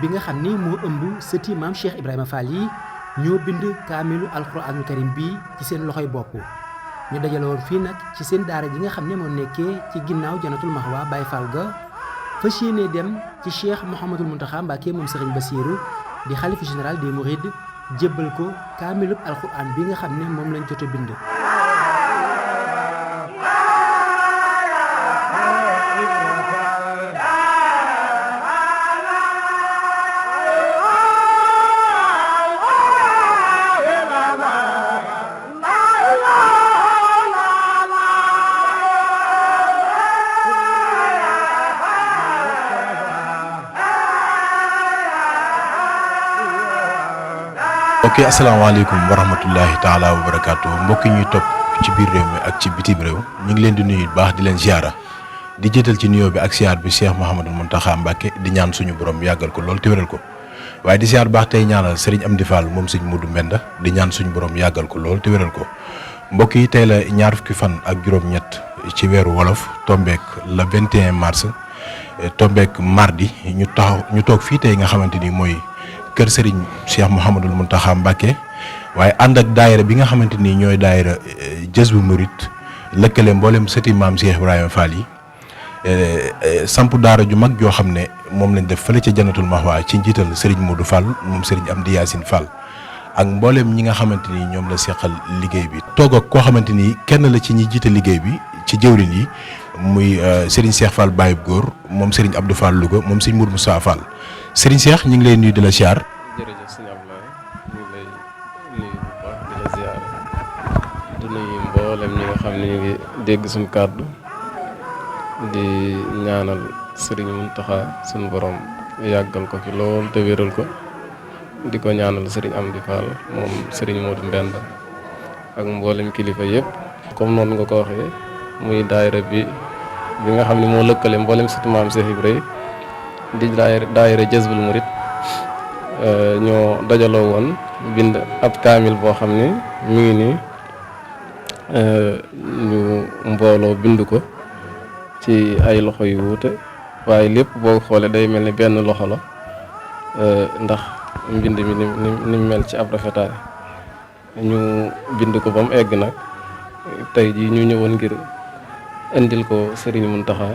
bi nga xam ni moo ëmb sëti maam Cheikh Ibrahima Fall yi ñoo bind kaamilu alxuraanul karim bi ci seen loxoy bopp ñu dajale woon fii nag ci seen daara ji nga xam ne moo nekkee ci ginnaaw Jannatul Mahwa Baye Fall ga fas yéene dem ci Cheikh Mouhamadul Mountakha Mbacké moom Serigne Bassirou di xalifa général des Mourides jébbal ko kaamilub alxuraan bi nga xam ne moom lañ jot a bind. ok asalaamaaleykum wa rahmatullahi taala wa barakaatu mbokk ñuy topp ci biir réew mi ak ci bitim réew ñu ngi leen di nuyu baax di leen ziara di jëtal ci nuyoo bi ak ziar bi Cheikh Mouhamadul Mountakha Mbacké di ñaan suñu borom yàggal ko lool te wéral ko waaye di ziar baax tey ñaanal Serigne Amdi Fall moom Serigne Modou Mbenda di ñaan suñu borom yàggal ko lool te wéral ko mbokk yi tey la ñaar fukki fan ak juróom-ñett ci weeru wolof tombeek le 21 mars tombeek mardi ñu toog fii tey nga xamante ni mooy kër Serigne Cheikh Mouhamadul Mountakha Mbacké waaye ànd ak daayira bi nga xamante ni ñooy daayira Jazbul Murid lëkkale mboolem sëti maam Cheikh Ibrahima Fall yi samp daara ju mag joo xam ne moom lañ def fële ca Jannatul Mahwa ci njiital Serigne Modou Fall moom Serigne Amdi Yacine Fall ak mboolem ñi nga xamante ni ñoom la seqal liggéey bi. toog ak koo xamante ni kenn la ci ñi jiite liggéey bi ci jëwriñ yi muy Serigne Cheikh Fall Baye Góor moom Serigne Abdou Fall Louga moom Serigne Mourou Moussa Fall. Serigne Cheikh ñu ngi lay nuyu di la ziar. jërëjëf sëñ Abdoulaye ñu ngi lay nuyu bu baax di la ziar di nuyu mboolem ñi nga xam ne ñu ngi dégg suñu kàddu di ñaanal Serigne Mountakha suñu borom yàggal ko fi lool te wéral ko di ko ñaanal Serigne Amdi Fall moom Serigne Modou Mbenda ak mboolem kilifa yëpp. comme noonu nga ko waxee muy daayira bi nga xam ne moo lëkkale mboolem surtout maam Cheikh Ibrahima di daayira Jazbul Murid ñoo dajaloo woon bind ab kaamil boo xam ne mi ngi nii ñu mbooloo bind ko ci ay loxo yu wuute waaye lépp boo xoolee day mel ni benn loxo la ndax mbind mi ni mel ci ab rafetaay ñu bind ko ba mu egg nag tey jii ñu ñëwoon ngir indil ko Serigne Mountakha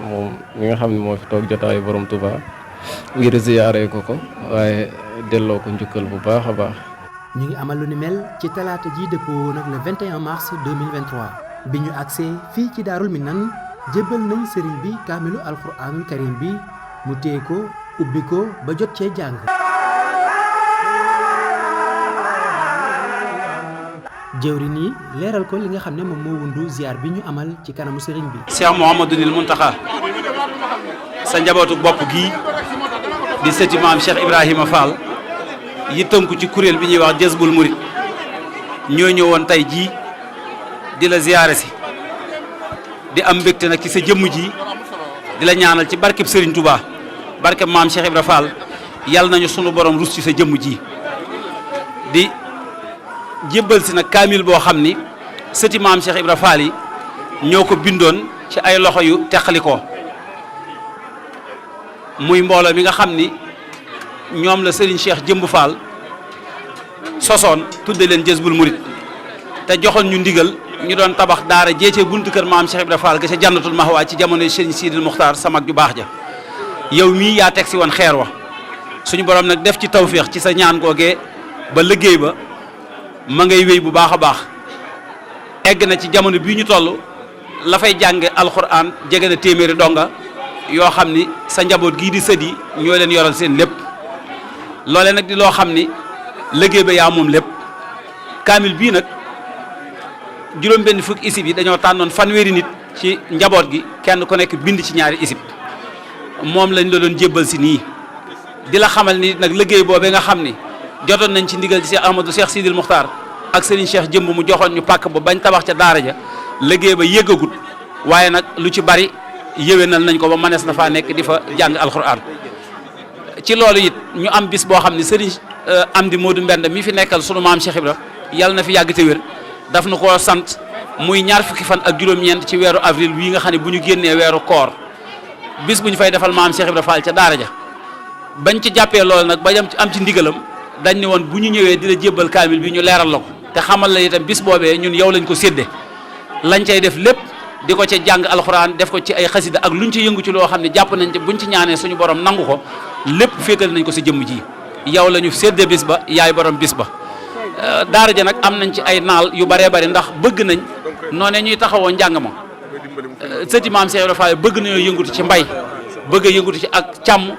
moom mi nga xam ne moo fi toog jotaayu borom Touba ngir ziyaare ko waaye delloo ko njukkal bu baax a baax. ñu ngi amal lu ni mel ci talaata ji dëppoo nag le 21 mars 2023 bi ñu agsee fii ci Daarul Minan jébbal nañ sëriñ bi kaamilu alxuraanul karim bi mu téye ko ubbi ko ba jot cee jàng. jëwriñ yi leeral ko li nga xam ne moom moo wundu ziar bi ñu amal ci kanamu sëriñ bi. Cheikh Mouhamadul Mountakha sa njabootu bopp gii di sëti maam Cheikh Ibrahima Fall yi tënku ci kuréel bi ñuy wax Jazbul Murid ñoo ñëwoon tey jii di la ziyaare si di am mbégte nag ci sa jëmm ji di la ñaanal ci barkeb Serigne Touba barkeb maam Cheikh Ibrahima Fall yàlla nañu sunu borom rus ci sa jëmm ji di jébbal si nag kaamil boo xam ni sëti maam Cheikh Ibrahima Fall yi ñoo ko bindoon ci ay loxo yu teqalikoo muy mbooloo mi nga xam ni ñoom la Serigne Cheikh Jëmb Fall sosoon tudde leen Jazbul Murid te joxoon ñu ndigal ñu doon tabax daara jeecee buntu kër maam Cheikh Ibrahima Fall ga ca Jannatul Mahwa ci jamono Serigne Sidil Muxtaar sa mag ju baax ja yow mii yaa teg si woon xeer wa suñu borom nag def ci tawféex ci sa ñaan googee ba liggéey ba ma ngay wéy bu baax a baax egg na ci jamono bii ñu toll la fay jànge alxuraan jege na téeméeri donga yoo xam ni sa njaboot gii di sët yi ñoo leen yoral seen lépp loole nag di loo xam ni liggéey ba yaa moom lépp kaamil bii nag juróom benn fukki isib yi dañoo tànnoon fanweeri nit ci njaboot gi kenn ku nekk bind ci ñaari isib moom lañ la doon jébbal si nii di la xamal ni nag liggéey boobee nga xam ni jotoon nañ ci ndigal ci Cheikh Ahmadou Cheikh Sidil Muxtaar ak Serigne Cheikh Jëmb mu joxoon ñu pàkk ba bañ tabax ca daara ja liggéey ba yëggagut waaye nag lu ci bari yéwénal nañ ko ba mënees na faa nekk di fa jàng alxuraan ci loolu it ñu am bis boo xam ne Serigne Amdi Modou Mbenda mi fi nekkal sunu maam Cheikh Ibra yàlla na fi yàgg te wér daf nu koo sant muy ñaar fukki fan ak juróom-ñeent ci weeru avril wii nga xam ne bu ñu génnee weeru koor bis bu ñu fay defal maam Cheikh Ibra Fall ca daara ja bañ ci jàppee loolu nag ba am ci ndigalam dañ ne woon bu ñu ñëwee di la jébbal kaamil bi ñu leeral la ko te xamal la itam bis boobee ñun yow lañ ko sédde lañ cay def lépp di ko ca jàng alxuraan def ko ci ay xasida ak luñ ci yëngu ci loo xam ne jàpp nañ buñ ci ñaanee suñu borom nangu ko lépp féetal nañ ko si jëmm ji yow la ñu sédde bis ba yaay borom bis ba. daara ja nag am nañ ci ay naal yu baree bari ndax bëgg nañ noonee ñuy taxawoo njàng ma sëti maam Cheikh Ibra Fall bëgg nañoo yëngutu ci mbay bëgg a yëngutu ci ak càmm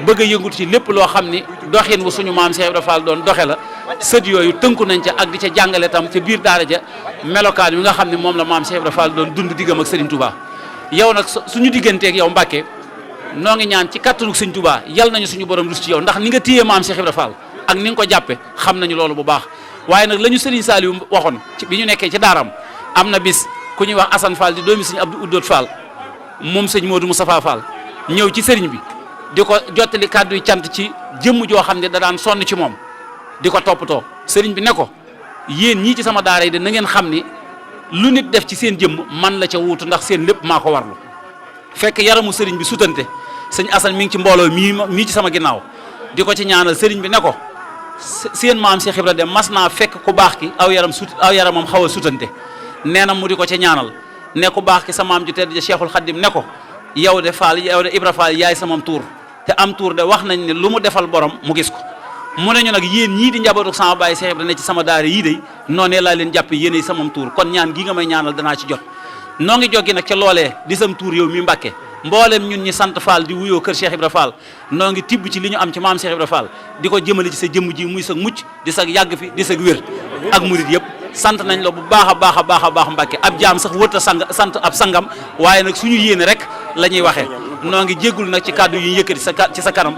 bëgg a yëngutu ci lépp loo xam ni doxin wu suñu maam Cheikh Ibra Fall doon doxe la sët yooyu tënku nañ ca ak di ca jàngale tam ca biir daara ja melokaan wi nga xam ne moom la maam Cheikh Ibra Fall doon dund diggam ak Serigne Touba. yow nag suñu digganteeg yow Mbàkke noo ngi ñaan ci kattanu Serigne Touba yal nañu suñu borom rus ci yow ndax ni nga téyee maam Cheikh Ibra Fall ak ni nga ko jàppe xam nañu loolu bu baax waaye nag la ñu Serigne Saliou waxoon ci bi ñu nekkee ci daaram am na bis ku ñuy wax Assane Fall di doomi Serigne Abdou Oudot Fall moom sëñ Modou Moustapha Fall ñëw ci Serigne bi di ko jottali kàddu yi cant ci jëmm joo xam ne da daan sonn ci moom di ko toppatoo Serigne bi ne ko yéen ñii ci sama daara yi de na ngeen xam ni lu nit def ci seen jëmm man la ca wuutu ndax seen lépp maa ko warlu fekk yaramu Serigne bi sutante sëñ Assane mi ngi ci mbooloo mii ci sama ginnaaw di ko ci ñaanal Serigne bi ne ko seen maam Cheikh Ibra dem mas naa fekk ku baax ki aw yaramam xaw a sutante nee na mu di ko ca ñaanal ne ku baax ki sa maam ju tedd ja Cheikhul Khadim ne ko yow de Fall yow de Ibra Fall yaay samam tuur te am tuur de wax nañ ne lu mu defal borom mu gis ko mu ne ñu nag yéen ñii di njabootu sama baay Cheikh Ibra ne ci sama daara yii de noonee laa leen jàppe yéenay samam tuur kon ñaan gi nga may ñaanal danaa ci jot noo ngi joggi nag ca loolee di sam tuur yow mi Mbàkke mboolem ñun ñi sant Fall di wuyoo kër Cheikh Ibra Fall noo ngi tibb ci li ñu am ci maam Cheikh Ibra Fall di ko jëmale ci sa jëmm ji muy sa mucc di sa yàgg fi di sa wér ak murit yëpp sant nañ la bu baax a baax a baax a baax Mbàkke ab jaam sax wërta sant ab sangam waaye nag suñu yéene rek la ñuy waxee noo ngi jéggul nag ci kàddu yu yëkkati ci sa kanam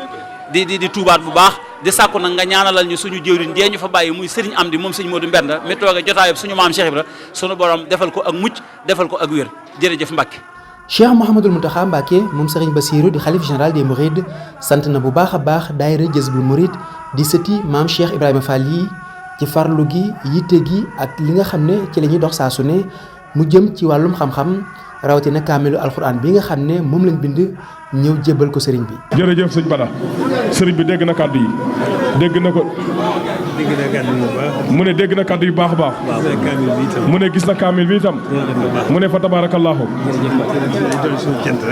di tuubaat bu baax di sàkku nag nga ñaanalal ñu suñu jëwriñ dee ñu fa bàyyi muy Serigne Amdi moom Serigne Modou Mbenda mi tooge jotaayam suñu maam Cheikh Ibra suñu borom defal ko ak mucc defal ko ak wér jërëjëf Mbàkke. Cheikh Mouhamadoul Mountakha Mbacké moom Serigne Bassirou di xalif général des Mourides sant na bu baax a baax daayira Jazbul Mouride di sëti maam Cheikh Ibrahima Fall yi ci farlu gi yitte gi ak li nga xam ne ci la ñuy dox saa su ne mu jëm ci wàllum xam-xam rawatina kaamilu alxuraan bi nga xam ne moom lañ bind ñëw jébbal ko sëriñ bi. jërëjëf sëñ Bada sëriñ bi dégg na kàddu yi dégg na ko. mu ne dégg na kàddu yu baax a baax. mu ne gis na kaamil bi itam. mu ne fa tabaarakallaahu.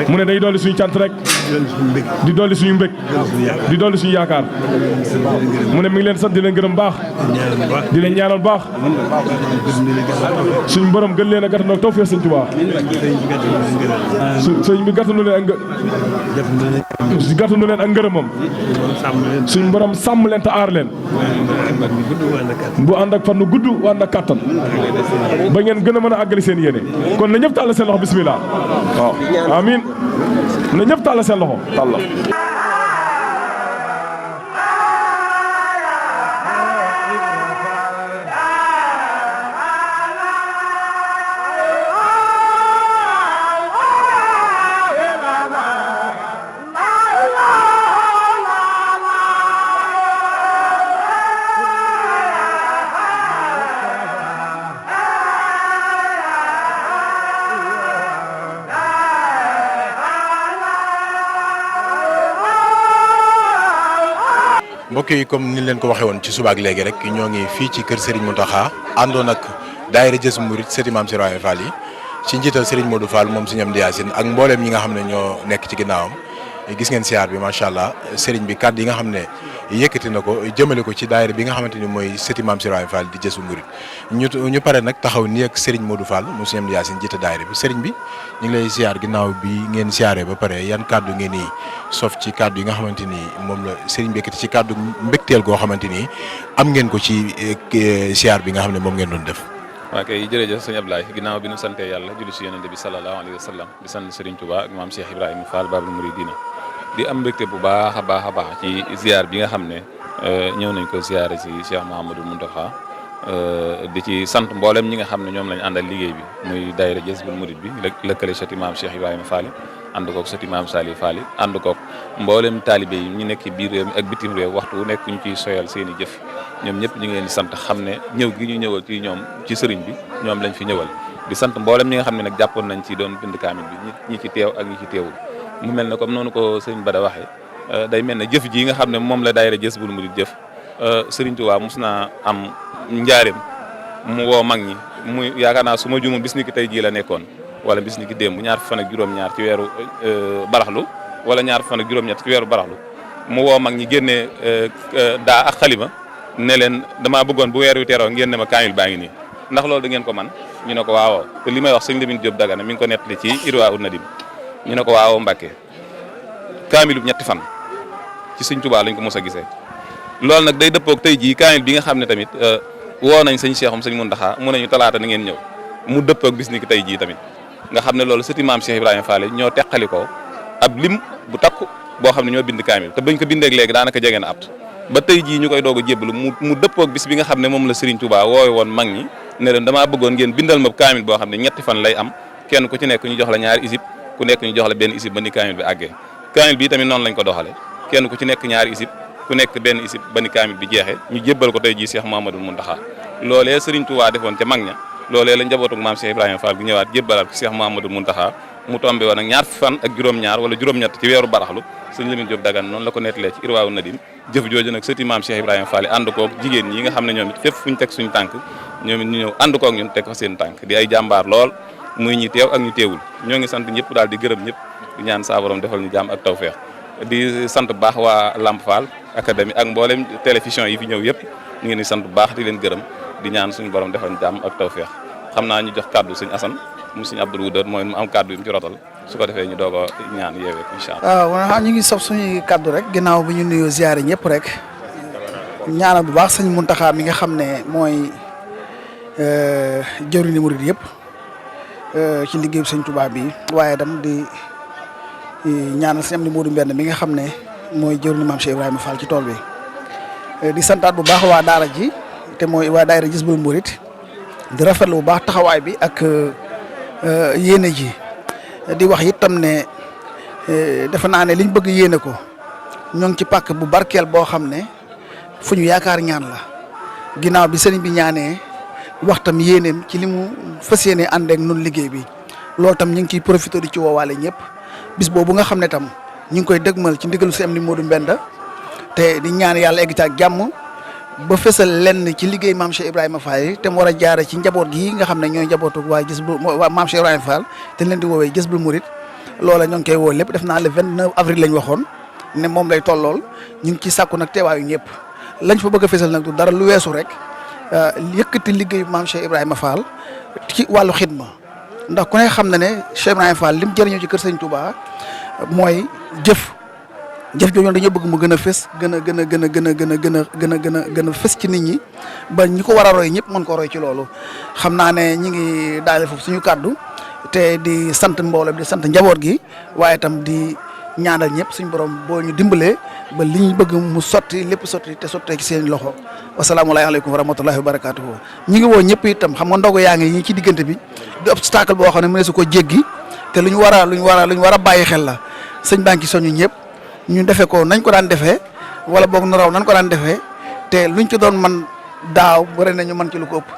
mu ne day dolli suñu cant rek. di dolli suñu mbég. di dolli suñu yaakaar. mu ne mi ngi leen sant di leen gërëm baax. di leen ñaanal baax. suñu borom gën leen a gàttandoo ak tawfeex sëñ Tuubaa. sëñ bi gàttandu leen ak ngërëmam. suñu borom sàmm leen te aar leen. bu ànd ak fan nu gudd bu ànd ak kàttan ba ngeen gën a mën a àggali seen yéene kon na ñëpp tàll seen loxo bismillah waaw amiin na ñëpp tàll seen loxo tàll mbokk yi comme ni leen ko waxee woon ci subaak léegi rek ñoo ngi fii ci kër Serigne Mountakha àndoon ak daayira Jazbul Mouride sëti maam Cheikh Ibrahima Fall yi ci njiital Serigne Modou Fall moom Serigne Amdi Yacine ak mbooleem ñi nga xam ne ñoo nekk ci ginnaawam gis ngeen siyaar bi macha allah Serigne bi kàddu yi nga xam ne yëkkati na ko jëmale ko ci daayira bi nga xamante ni mooy sëti maam Cheikh Ibrahima Fall di Jazbul Mouride ñu pare nag taxaw nii ak Serigne Modou Fall moom Serigne Amdi Yacine jiite daayira bi Serigne bi ñu ngi lay siyaar ginnaaw bi ngeen siyaaree ba pare yan kàddu ngeen ni sof ci kàddu yi nga xamante ni moom la Serigne bi yëkkati ci kàddu mbégteel goo xamante ni am ngeen ko ci siyaar bi nga xam ne moom ngeen doon def. waa kay jërëjëf sëñ Ablaye ginnaaw bi nu sante yàlla julli si yonente bi sallallahu alayhi wa sallam di sant Serigne Touba ak maam Cheikh Ibrahima Fall Babul Mouridina di am mbégte bu baax a baax ci ziar bi nga xam ne ñëw nañ ko ziare si Cheikh Mouhamadoul Mountakha di ci sant mboolem ñi nga xam ne ñoom lañ àndal liggéey bi muy daayira Jazbul Mouride bi lëkkale sëti maam Cheikh Ibrahima Fall ànd koog sëti maam Sali Fall ànd koog mboolem taalibe yi ñu nekk ci biir réew mi ak bitim réew waxtu wu nekk ñu ciy soyal seen i jëf ñoom ñëpp ñu ngi leen di sant xam ne ñëw gi ñu ñëwal ci ñoom ci sëriñ bi ñoom lañ fi ñëwal di sant mboolem ñi nga xam ne nag jàppoon nañ ci doon bind kaamil bi ñi ci teew ak ñi ci teewul mu mel ne comme noonu ko sëriñ Bada waxee day mel ne jëf ji nga xam ne moom la daayira Jazbul Murid jëf Serigne Touba mos naa am njaareem mu woo mag ñi mu yaakaar naa su ma juumul bis ni ki tey jii la nekkoon wala bis ni ki démb ñaar fan ak juróom-ñaar ci weeru baraxlu wala ñaar fan ak juróom-ñett ci weeru baraxlu mu woo mag ñi génnee daa ak xalima ne leen damaa bëggoon bu weer wi teeroo ngeen ne ma kaamil baa ngi nii ndax loolu da ngeen ko man ñu ne ko waawoo te li may wax sëñ Lamine Diop Dagana mi ngi ko nettali ci Irwa ul Nadim ñu ne ko waawoo Mbàkke kaamilu ñetti fan ci sëñ Tuubaa lañ ko mos a gisee loolu nag day dëppoog tey jii kaamil bi nga xam ne tamit woo nañ sëñ Cheikhoum sëñ Mountakha mu ne ñu talaata na ngeen ñëw mu dëppoog bis ni ki tey jii tamit nga xam ne loolu sëti maam Cheikh Ibrahima Fall ñoo teqalikoo ab lim bu takku boo xam ne ñoo bind kaamil te bañ ko bindeeg léegi daanaka jege na at ba tey jii ñu koy doog a jébbalu mu dëppoog bis bi nga xam ne moom la Serigne Touba woowe woon mag ñi ne leen damaa bëggoon ngeen bindal ma kaamil boo xam ne ñetti fan lay am kenn ku ci nekk ñu jox la ñaari isib ku nekk ñu jox la benn isib ba ni kaamil bi àggee kaamil bi tamit noonu lañ ko doxale kenn ku ci nekk ñaari isib ku nekk benn isib ba ni kaamil bi jeexee ñu jébbal ko tey jii Cheikh Mouhamadoul Mountakha loolee Serigne Touba defoon ca mag ña loolee la njabootug maam Cheikh Ibrahima Fall gi ñëwaat jébbalaat ko Cheikh Mouhamadoul Mountakha mu tombé woon ak ñaar fan ak juróom-ñaar wala juróom-ñett ci weeru baraxlu sëñ Lamine Diop Dagana noonu la ko nettalee ci Irwaawu Nadim jëf jooju nag sëti maam Cheikh Ibrahima Fall ànd koog jigéen ñi nga xam ne ñoom it fépp fu ñu teg suñu tànk ñoom it ñu ñëw ànd koog ñun teg ko seen tànk di ay jàmbaar lool muy ñi teew ak ñu teewul ñoo ngi sant ñëpp daal di gërëm ñëpp di ñaan saa borom defal ñu jàmm ak tawfeex di sant bu baax waa Lamp Fall académie ak mboolem télévision yi fi ñëw yëpp ñu ngi ni sant bu baax di leen gërëm di ñaan suñu borom defal ñu jàmm ak tawfeex xam naa ñu jox kàddu sëñ Assane mu sëñ Abdou Wudeur mooy mu am kàddu yi mu ci rotal su ko defee ñu doog a ñaan yeewee incha allah. waaw ñu ngi sof suñuy kàddu rek ginnaaw bi ñu nuyoo ziare ñëpp rek ñaanal bu baax sëñ Mountakha mi nga xam ne mooy jëwriñu murid yëpp ci liggéeyu sëñ Touba bi waaye dam di ñaanal sëñ Amdi Modou Mbène mi nga xam ne mooy jëwriñu maam Cheikh Ibrahima Fall ci tool bi di santaat bu baax waa daara ji te mooy waa daayira Jazbul Murid di rafetlu bu baax taxawaay bi ak yéene ji di wax itam ne defe naa ne liñ bëgg yéene ko ñoo ngi ci pàkk bu barkeel boo xam ne fu ñu yaakaar ñaan la ginnaaw bi sëriñ bi ñaanee wax tam yéeneem ci li mu fas yéene ànd ak nun liggéey bi loolu tam ñu ngi ciy profité di ci woowaale ñëpp bis boobu nga xam ne tam ñu ngi koy dëgmal ci ndigalu si am ni Modou Mbenda te di ñaan yàlla egg ci ak jàmm ba fësal lenn ci liggéey maam Cheikh Ibrahima Fall te mu war a jaare ci njaboot gi nga xam ne ñooy njabootu waa waa maam Cheikh Ibrahima Fall te leen di woowee Jazbul Murid loola ñoo ngi koy woo lépp def naa le 29 avril lañ waxoon ne moom lay tollool ñu ngi ci sàkku nag teewaayu ñëpp lañ fa bëgg a fësal nag du dara lu weesu rek yëkkati liggéeyu maam Cheikh Ibrahima Fall ci wàllu xidma ndax ku ne xam na ne Cheikh Ibrahima Fall lim jëriñoo ci kër Sëñ Touba mooy jëf jooju dañoo bëgg mu gën a fës gën a fës ci nit ñi ba ñi ko war a roy ñëpp mën ko roy ci loolu xam naa ne ñi ngi daale foofu suñu kàddu te di sant mbooloo di sant njaboot gi waaye itam di ñaanal ñëpp suñu borom boo ñu dimbalee ba li ñu bëgg mu sotti lépp sotti te sottee ci seen loxo wasalaamualeykum wa rahmatullahi wa barakatuhu ñi ngi woo ñëpp itam xam nga ndogu yaa ngi ñi ci diggante bi di obstacle boo xam ne mu ne su ko jéggi te lu ñu war a bàyyi xel la sëñ baa ngi ci soñu ñëpp ñu defee ko nañ ko daan defee wala boog nu raw nañ ko daan defee te luñ ci doon man daaw bëri nañu mën ci lu ko ëpp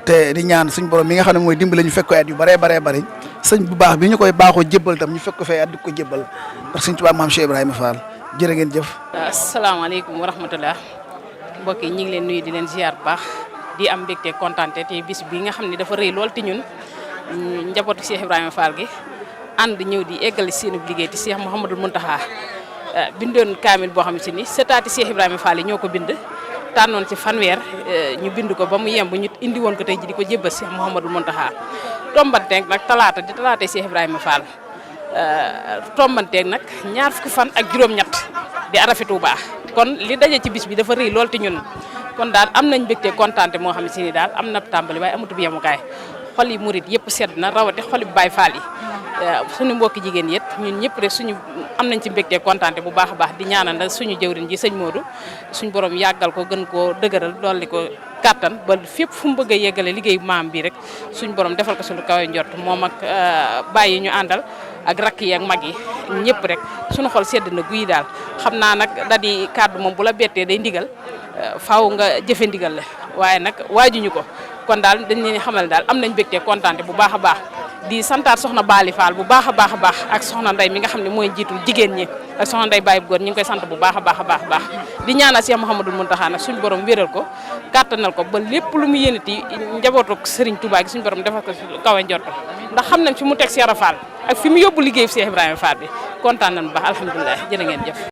te di ñaan suñ borom mi nga xam ne mooy dimbale ñu fekk ko at yu bëree bëri sëñ bu baax bi ñu koy baaxoo jébbal tam ñu fekk ko fee at di ko jébbal ndax sëñ Tuubaa maam Cheikh Ibrahima Fall jërë ngeen jëf. asalaamaaleykum wa rahmatulah mbokk yi ñu ngi leen nuyu di leen ziar bu baax di am mbégte kontaante te bis bi nga xam ne dafa rëy lool te ñun njabootu Cheikh Ibrahima Fall gi ànd ñëw di eggali seenu liggéey te Cheikh Mouhamadoul Mountakha bindoon kaamil boo xam ne setaati Cheikh Ibrahima Fall yi ñoo ko bind tànnoon ci fanweer ñu bind ko ba mu yemb ñu indi woon ko tey ji di ko jébbal Cheikh Mouhamadoul Mountakha tombanteeg nag talaata Cheikh Ibrahima Fall tombanteeg nag ñaar fukki fan ak juróom-ñett di arafi Tuuba kon li daje ci bis bi dafa rëy lool te ñun kon daal am nañ mbégte kontaante moo xam ne daal am na tàmbali waaye amatu bi yemukaay xol yi murit yëpp sedd na rawate xol yi Baay Faal yi suñu mbokki jigéen yëpp ñun ñëpp rek suñu am nañ ci mbégte kontaante bu baax a baax di ñaanal nag suñu jëwriñ ji sëñ Modou suñu borom yàggal ko gën koo dëgëral dolli ko kàttan ba fépp fu mu bëgg a yeggale liggéey maam bi rek suñu borom defal ko suñu kawe njort moom ak bàyyi ñu àndal ak rakk yi ak mag yi ñëpp rek suñu xol sedd na guy daal xam naa nag da di kàddu moom bu la bettee day ndigal faaw nga jëfe ndigal la waaye nag waajuñu ko kon daal dañ leen xamal daal am nañ mbégte kontaante bu baax a baax di santaat soxna Bali Fall bu baax a baax ak soxna Ndey mi nga xam ne mooy jiitul jigéen ñi ak soxna Ndey Baye góor ñu ngi koy sant bu baax a baax di ñaanal Cheikh Mouhamadou Mountakha nag suñu borom wéral ko kàttanal ko ba lépp lu mu yéenati njabootu Serigne Touba gi suñu borom defal ko kawe njort ndax xam nañ fi mu teg Cheikh Fall ak fi mu yóbbu liggéey Cheikh Ibrahima Fall bi kontaan nañ bu baax alhamdulilah jërë ngeen jëf